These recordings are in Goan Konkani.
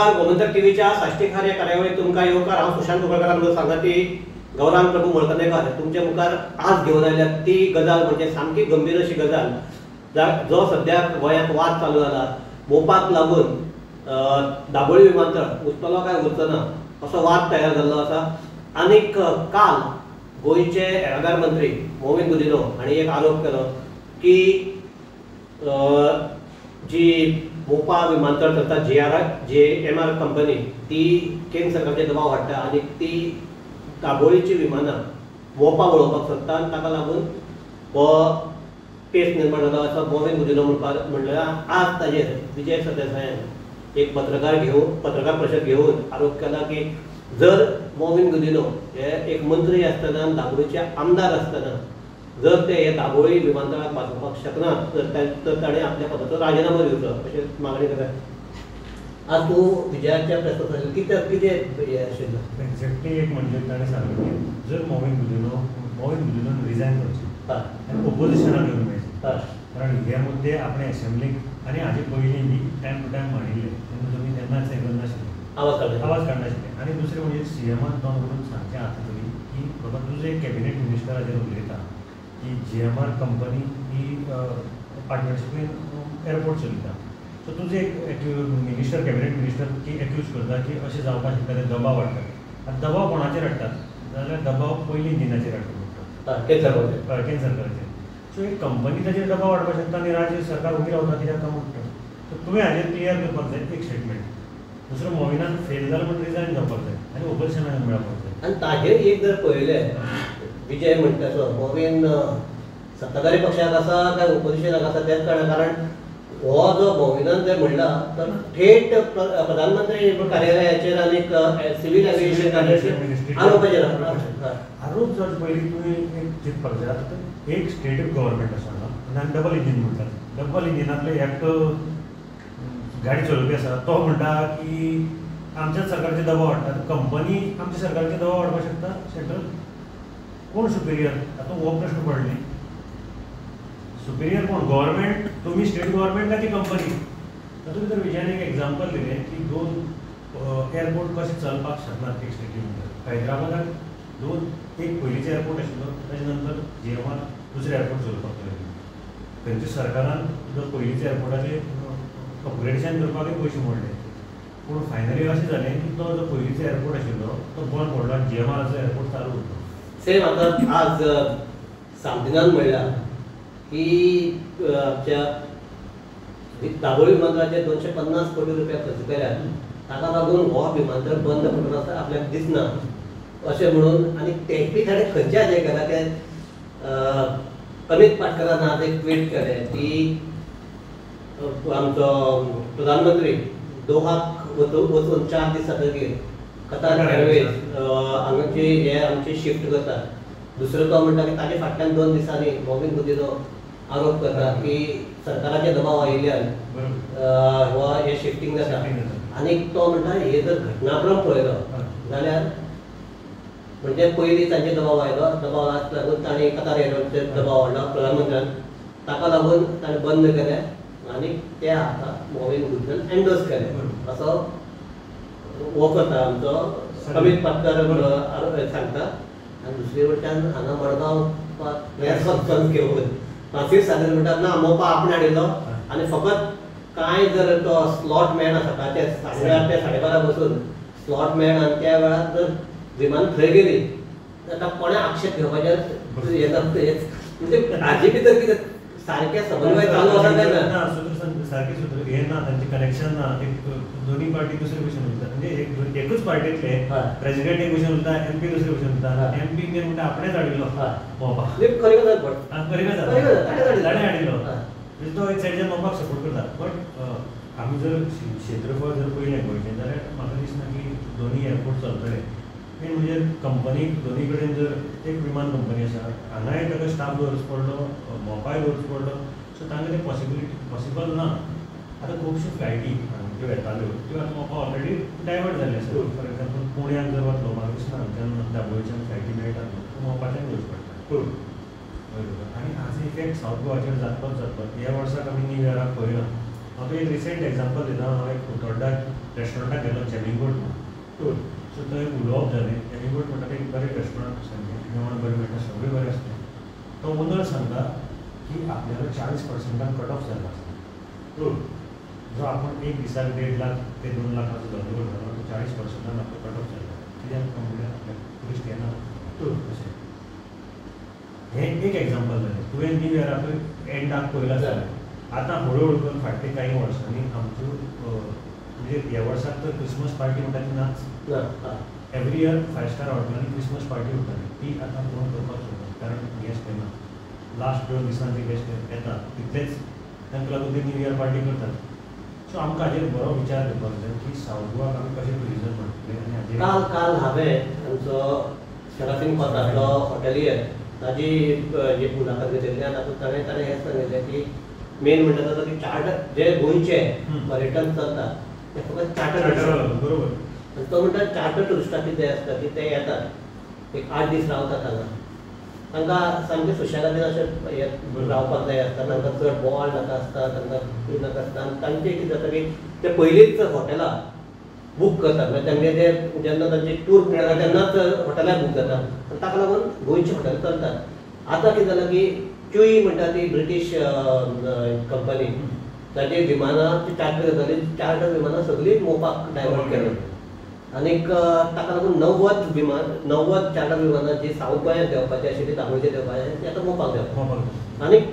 नमस्कार, गोमंतक टीव्हीच्या साश्टीकार या कार्यावळीत तुमकां येवकार. हांव सुशांत कुंकळकारान सांगाती गौरांग प्रभू मळकंदेकर तुमच्या मुखार आज घेवन आयल्या ती गजाल म्हणजे सामकी गंभीर अशी गजाल जो सद्याक गोंयांत वाद चालू जाला. मोपाक लागून दाबोळी विमानतळ उरतलो काय उरचो ना असो वाद तयार जाल्लो आसा. आनीक काल गोंयचे येरादार मंत्री मोविन गुदिन्हो हांणी एक आरोप केलो की जी मोपा विमानतळ चलता GMR company ती केंद्र सरकारचेर दबाव हाडटा आनी ती दाबोळीची विमानां मोपा वळोवपाक सोदता आनी ताका लागून हो पेस निर्माण जालो असो मोविन गुदिन्हो म्हणपाक म्हणल्यार आज ताजेर विजय सरदेसायान एक पत्रकार परिशद घेवन आरोप केला की जर मोविन गुदिन्हो हे एक मंत्री आसतना दाबोळीचे आमदार आसतना जर ते हे दाबोळी विमानतळाक वाचोवपाक शकना तर ताणें आपल्या पदाचो राजिनामो दिवचो अशें मागणी करता. आज तूं विजयाच्या प्रेस कॉन्फरन्सीत कितें कितें हें आशिल्लें एक्झॅक्टली एक म्हणजे ताणें सांगलें की जर मोविन गुदिन्होन रिजायन करचें आनी ओपोजिशनाक येवन मेळचें, कारण हे मुद्दे आपणे एसेंब्लीक आनी हाजे पयलीं बी टायम टू टायम मांडिल्ले तेन्ना तुमी तेन्नाच हें करनाशिल्ले, आवाज काडनाशिल्ले. आनी दुसरें म्हणजे सीएमान तोंड करून सांगचें आतां तरी की बाबा तुजें एक कॅबिनेट मिनिस्टराचेर उलयता की GMR company ही पार्टनरशिपीन एअरपोर्ट चलयता, सो तुजें एक मिनिस्टर कॅबिनेट मिनिस्टर की एक्यूज करता की अशें जावपाक शकता, ते दबाव हाडटात. आनी दबाव कोणाचेर हाडटात जाल्यार दबाव पयलीं इंजिनाचेर हाडटा पडटा, केंद्र सरकाराचेर. सो एक कंपनी ताचेर दबाव हाडपाक शकता आनी राज्य सरकार उबी रावता कित्याक काय म्हणटा. सो तुवें हाजेर क्लियर करपाक जाय एक स्टेटमेंट. दुसरो मोविनान फेल जालो म्हण रिजायन जावपाक जाय आनी ओपोजिशनाक मेळपाक जाय. आनी ताजेर एक जर पळयलें विजय म्हणटा तो मोविन सत्ताधारी पक्षाक आसा काय ओपोजिशनाक आसा तेंच कळना, कारण हो जो मोविनान जर म्हणला तर थेट प्रधानमंत्री कार्यालयाचेर आनी सिव्हील एव्हिएशन आरोपाचेर आरोप जावचे पयलीं तुवें एक चिंतपाक जाय. आतां एक स्टेट गव्हर्मेंट आसा हांगा आनी डबल इंजीन म्हणटात, डबल इंजिनांतले एकटो गाडी चलोवपी आसा तो म्हणटा की आमच्याच सरकारचेर दबाव हाडटा, कंपनी आमच्या सरकारचेर दबाव हाडपाक शकता, सेंट्रल कोण सुपिरियर? आतां हो प्रश्न पडले, सुपिरियर कोण, गव्हर्मेंट तुमी स्टेट गव्हर्मेंट काय ती कंपनी? तातूंत भितर विजयान एक एग्जाम्पल दिलें की दोन एअरपोर्ट कशें चलपाक शकनात एक स्टेटी भितर. हैदराबादाक दोन, एक पयलींचो एअरपोर्ट आशिल्लो, ताजे नंतर GMR दुसरो एअरपोर्ट चलोवपाक लागली. थंयच्या सरकारान जो पयलींच्या एअरपोर्टाचेर अपग्रेडेशन करपाकूय पयशे मोडले, पूण फायनली अशें जालें की तो जो पयलींचो एअरपोर्ट आशिल्लो तो बंद पडलो आनी GMRचो एअरपोर्ट चालू उरलो. सेम आतां आज सामदिनान म्हणलां की आमच्या दाबोळी विमानतळाचेर 250 कोटी रुपया खर्च केल्यात, ताका लागून हो विमानतळ बंद पडून आसा आपल्याक दिसना अशें म्हणून. आनी तें बी ताणें खंयच्या हाजेर केलां तें अमित पाटकरान आज एक ट्वीट केलें की आमचो प्रधानमंत्री दोहाक वचून 4 दीस जातकीर कतार एअरवेज हांगाची हे आमची शिफ्ट करता. दुसरो तो म्हणटा की ताजे फाटल्यान 2 दिसांनी मोविन गुदिन्हो आरोप करता की सरकाराचे दबाव आयिल्ल्यान हो हे शिफ्टींग जाता. आनी तो म्हणटा हे जर घटनाक्रम पळयलो जाल्यार म्हणजे पयलीं तांचेर दबाव आयलो, दबाव लागून तांणी कतार एअरवेजचेर दबाव हाडलो प्रधानमंत्र्यान, ताका लागून ताणें बंद केलें आनी ते आतां मोविन गुदिन्होन एन्डोर्स केलें असो हो करता आमचो अमित पाटकर सांगता. आनी दुसरे वटेन हांगा मडगांव प्रेस कॉन्फरन्स घेवन फ्रांसीस सादर म्हणटा ना मोपा आपणें हाडिल्लो आनी फकत कांय जर तो स्लॉट मेळना सकाळचे 8:30 ते 12:30 बसून स्लॉट मेळना आनी त्या वेळार जर विमान थंय गेली जाल्यार कोणें आक्षेप घेवपाचें म्हणजे हाजे भितर कितें सारकें समन्वय चालू आसा काय ना, सारकें सूत्र हें ना, तांचें कनेक्शन ना. एक दोनी पार्टी दुसरे भशेन उलयता, म्हणजे एकूच पार्टींतले प्रेजिडेंट एक भशेन उलयता, MP दुसरे भशेन उलयता. MP मेन म्हणटा आपणेच हाडिल्लो मोपा, खरी गजाल, खरी गजाल ताणें हाडिल्लो, म्हणजे तो एक सायडीच्यान मोपाक सपोर्ट करता. बट आमी जर क्षेत्रफळ जर पळयलें गोंयचें जाल्यार म्हाका दिसना की दोनी एअरपोर्ट चलतले. मेन म्हणजे कंपनी दोनी कडेन जर एक विमान कंपनी आसा, हांगाय ताका स्टाफ दवरचो पडलो, मोपाय दवरचो पडलो, सो तांकां तें पॉसिबल ना. आतां खुबश्यो फ्लायटी ज्यो येताल्यो त्यो आतां मोपा ऑलरेडी डायवर्ट जाल्यो आसा. फॉर एग्जाम्पल पुण्याक जर वतलो म्हाका दिसना हांगच्यान दाबोळीच्यान फ्लायटी मेळटात न्हू, मोपाच्यान घेवचें पडटा. बरोबर. आनी हाचो इफेक्ट सावथ गोवाचेर जातलोच जातलो. ह्या वर्साक आमी न्यू इयराक पळयलां. हांव तुका एक रिसंट एग्जाम्पल दिता. हांव एक उतोड्डा रेस्टॉरंटाक गेलो जेमिंगोट म्हणून. सो थंय उलोवप जालें. जेमिंगोट म्हणटा तें एक बरें रेस्टॉरंट आसा, जेवण बरें मेळटा, सगळें बरें आसता. तो ओनर सांगता की आपल्यालो 40% कट ऑफ जाल्लो आसा. जो आपण एक दिसाक 1.5 लाख ते 2 लाखाचो धंदो करतालो तो 40% आपलो कट ऑफ जाल्लो. कित्याक म्हणल्यार आपल्याक ट्युरिस्ट येना अशें. हें एक एग्जाम्पल जालें. तुवें न्यू इयराकूय एंडाक पळयलां जालें. आतां हळूहळू करून फाटले कांय वर्सांनी आमच्यो म्हणजे ह्या वर्साक तर क्रिसमस पार्टी म्हणटा ती नाच. एवरी इयर 5 स्टार हॉटेलांनी क्रिसमस पार्टी उरताली, ती आतां कोण करपाक सोदना, कारण गेस्ट येना. लास्ट 2 दिसांनी जे गेस्ट येतात तितलेच, तांकां लागून ते न्यू इयर पार्टी करतात. सो आमकां हाजेर बरो विचार करपाक जाय की सावथ गोवाक आमी कशें ट्युरिजम हाडटले. आनी हाजेर काल काल हांवें आमचो सेराफीन कोतांतलो हॉटेलियर ताजी एक मुलाखत घेतिल्ली आनी तातूंत ताणें ताणें हें सांगिल्लें की मेन म्हणटा तो की चार्टर जे गोंयचे पर्यटन चलता ते फकत चार्टर. बरोबर. आनी तो म्हणटा चार्टर ट्युरिस्टां कितें आसता की ते येतात एक 8 दीस रावतात हांगा, तांकां सामकें सुशेगादीन अशें रावपाक जाय आसता, तांकां चड बोवाळ नाका आसता, तांकां नाका आसता. आनी तांचें कितें जाता की ते पयलींच हॉटेलां बूक करतात, म्हणजे तांगे ते जेन्ना तांची टूर मेळटा तेन्नाच हॉटेलां बूक जाता आनी ताका लागून गोंयची हॉटेलां चलतात. आतां कितें जालां की क्यूई म्हणटा ती ब्रिटीश कंपनी, ताजी विमानां ती चार्टर जाताली, चार्टर विमानां सगळीं मोपाक डायवर्ट केली आनीक ताका लागून 90 चार्टर विमानां जी सावथ गोंयांत देंवपाची आशिल्ली, दाबोळीचेर देंवपाची आशिल्ली, ती आतां मोपाक देंवता. आनीक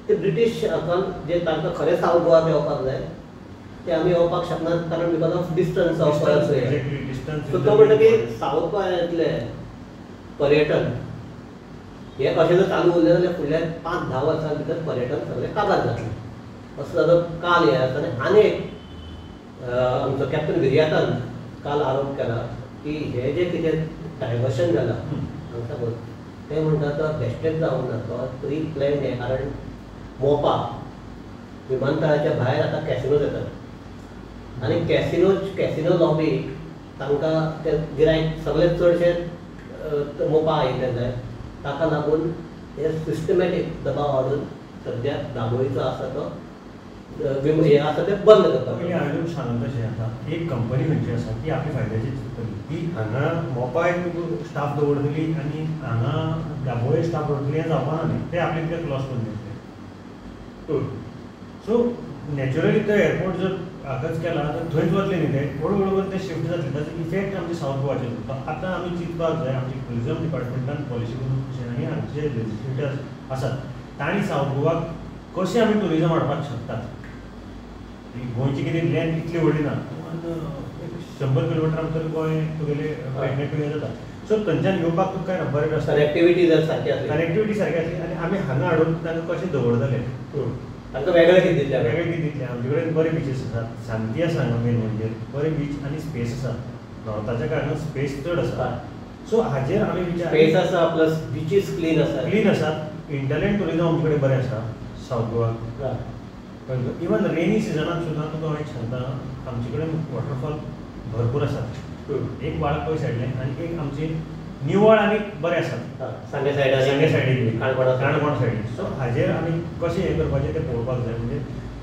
ते ब्रिटीश हाका जे तांकां खरें सावथ गोवा देंवपाक जाय ते आमी येवपाक शकनात, कारण because of distance of. So तो म्हणटा की सावथ गोंयांतलें पर्यटन हें अशें जर चालू उरलें जाल्यार फुडल्या 5-10 वर्सां भितर पर्यटन सगळें काबार जातलें असो जालो काल हें आसा. आनी एक आमचो कॅप्टन विर्यातान काल आरोप केला की हे जे कितें डायवर्शन जालां हांगा साकून, ते म्हणटा तो बेश्टेच जावंक ना, तो प्री प्लॅन हें. कारण मोपा विमानतळाच्या भायर आतां कॅसिनोज येतात आनी कॅसिनो लॉबी तांकां ते गिरायक सगळे चडशे मोपा आयिल्ले जाय, ताका लागून हे सिस्टमॅटीक दबाव हाडून सद्या दाबोळीचो आसा तो हे आसा ते बंद करपाक. पयलीं हांवें सांगलें तशें आतां एक कंपनी खंयची आसा ती आपली फायद्याची चिंततली, ती हांगा मोपाय स्टाफ दवरतली आनी हांगा दाबोळे स्टाफ दवरतली हें जावपा ना, न्ही ते आपले कित्याक लॉस करून घेतले. सो नॅचरली तो एअरपोर्ट जर हाकाच केला तर थंयच वतले न्ही ते, हळू हळू करून ते शिफ्ट जातले, ताचो इफेक्ट आमच्या सावथ गोवाचेर जाता. आतां आमी चिंतपाक जाय, आमची ट्युरिजम डिपार्टमेंटान पॉलिसी करून आनी आमचे लेजिस्लेटर्स आसात तांणी सावथ गोवाक कशें आमी ट्युरिजम हाडपाक शकतात. गोंयची कितें लँड इतली व्हडली ना, 100 किलोमिटर भितर गोंय तुगेलें पेडणे टू हें जाता. सो थंयच्यान येवपाक तुका कांय बरें रस्ते, कनेक्टिविटी जर सारकी आसली, कनेक्टिविटी सारकी आसली आनी आमी हांगा हाडून तांकां कशें दवरतले, तांकां वेगळें कितें दितलें, वेगळें कितें दितलें. आमचे कडेन बरे बिचीस आसात, शांती आसा हांगा, मेन म्हणजे बरे बीच आनी स्पेस आसा. नॉर्थाच्या कारणान स्पेस चड आसा. सो हाजेर आमी विचार, स्पेस आसा प्लस बिचीस क्लीन आसा, क्लीन आसात. इंटरलँड ट्युरिजम आमचे कडेन बरें आसा सावथ गोवा. इवन रेनी सिजनाक सुद्दां तुका हांव एक सांगता, आमचे कडेन वॉटरफॉल भरपूर आसात. एक वाळपय सायडल्यान आनी एक आमची निवळ आनी बरें आसात सांगे सायडीन, सांगे सायडीन, काणकोण सायडीन. सो हाजेर आमी कशें हें करपाचें तें पळोवपाक जाय, म्हणजे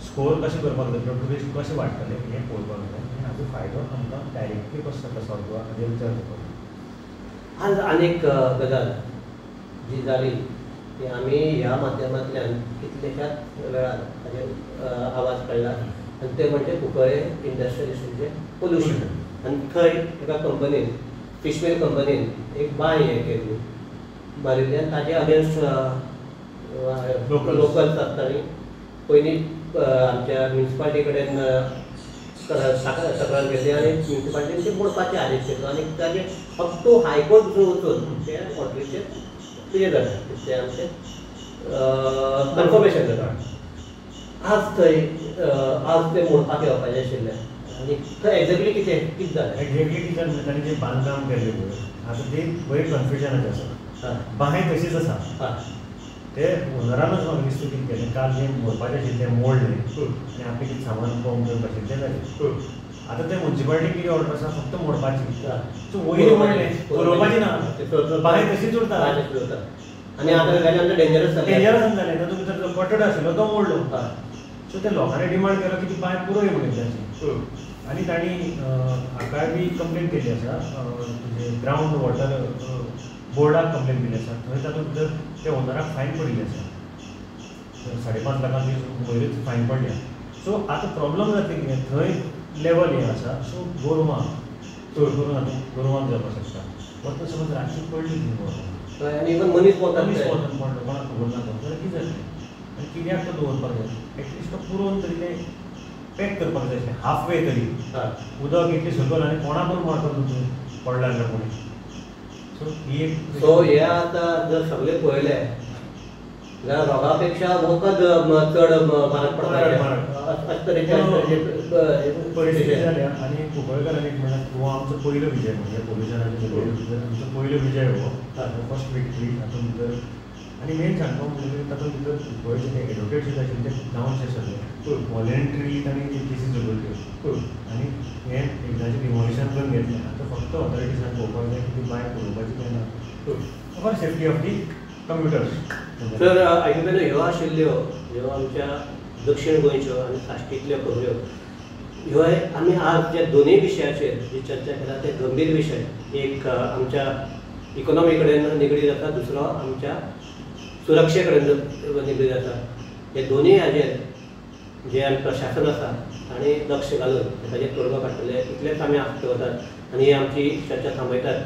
स्कोर कशें करपाक जाय, ट्युरिस्ट कशें वाडटले हें पळोवपाक जाय आनी हाचो फायदो आमकां डायरेक्टली कसो जाता सावथ गोवा हाजेर विचार करपाक जाय. आज आनीक गजाल जी जाली की आमी ह्या माध्यमांतल्यान कितल्याशाच वेळार ताजेर आवाज काडला आनी ते म्हणजे कुंकळे इंडस्ट्रियल इस्टेटीचें पोल्युशन. आनी थंय एका कंपनीन, फिशमेल कंपनीन एक बांय हें केल्ली मारिल्ली आनी ताजे अगेन्स्ट लोकल्स आसता न्ही, पयलीं आमच्या म्युनिसिपालिटी कडेन तक्रार केल्ली आनी म्युनिसिपालिटीन ती मोडपाचे आदेश दिलो आनी ताजे अप टू हायकोर्ट वचून ते ऑर्डरीचेर कितें जाता तें आमचें कन्फर्मेशन जाता. आज थंय आज तें मोडपाक येवपाचें आशिल्लें आनी थंय एक्झॅक्टली कितें कितें जालें, एक्झॅक्टली कितें जालें, ताणें जें बांदकाम केल्लें पळय आतां तें बरें कन्फ्युजनाचें आसा. बांय तशीच आसा, ते ओनरानूच म्हाका दिसता कितें केलें, काल जें मोडपाचें आशिल्लें तें मोडलें आनी आपलें कितें सामान पंप करपाचें आशिल्लें तें जालें. आतां ते म्युनिसिपालिटी कितें ऑर्डर आसा फक्त मोडपाची, सो वयर मोडलें, पुरोवपाची ना, बांय तशीच उरता आनी आतां जाल्यार डेंजरस जालें, डेंजरस जालें. तातूंत भितर जो कटड आशिल्लो तो मोडलो. सो ते लोकांनी डिमांड केलो की ती बांय पुरोय म्हणून तांची. आनी तांणी हाकाय बी कंप्लेन केल्ली आसा, तुजें ग्रावंड वॉटर बोर्डाक कंप्लेन केल्ली आसा. थंय तातूंत भितर त्या ओनराक फायन पडिल्ली आसा, 5.5 लाखांची वयरूच फायन पडल्या. सो आतां प्रॉब्लम जातली कितें, थंय लेवल हें आसा, सो गोरवां चड करून आतां गोरवांक जावपाक शकता. वता समज रातची पडली थंय गोरवां आनी इवन मनीस पोंतान पडलो, कोणाक खबर ना तो, जाल्यार कितें जातलें? आनी कित्याक तो दवरपाक जाय, एटलिस्ट तो पुरोवन तरी तें पॅक करपाक जाय आसलें, हाफ वे तरी. उदक इतलें सकयल आनी कोणाकून मारतलो तूं पडला जाल्यार कोणी. सो ही एक सो हे आतां जर सगळें पळयलें जाल्यार रोगा पेक्षा वखद चड म्हारग पडटा अशे तरेचे परिस्थिती जाल्या. आनी कुंकळकारांनी म्हणल्यार हो आमचो पयलो विजय, म्हणजे पोल्युशनाचे भितर आमचो पयलो विजय हो, फर्स्ट विक्ट्री हातूंत भितर. आनी मेन सांगपाक म्हणजे तातूंत भितर गोंयचे ते एडवोकेट सुद्दां आशिल्ले ते गांवचे सगळे वॉलंटरीली तांणी ती केसी झगडल्यो आनी हें एकदांचें डिमॉलिशन करून घेतलें. आतां फक्त ऑथॉरिटीसान पळोवपाक जाय की ती बायक पळोवपाची काय ना, for safety of the commuters. Sir आयकून ह्यो आशिल्ल्यो ह्यो आमच्या दक्षिण गोंयच्यो आनी साश्टींतल्यो खबऱ्यो. ह्यो आमी आज ज्या दोनूय विशयाचेर जी चर्चा केल्या ते गंभीर विशय, एक आमच्या इकॉनॉमी कडेन निगडीत आसा, दुसरो आमच्या सुरक्षे कडेन निगडीत आसा. हे दोनूय हाजेर जे आमी प्रशासन आसा ताणें लक्ष घालून ताचेर तोडगो काडटले इतलेंच आमी आस्त दवरतात आनी ही आमची चर्चा थांबयतात.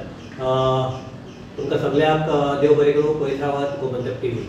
तुमकां सगळ्यांक देव बरें करूं. पळयत रावात गोमंतक टीव्ही.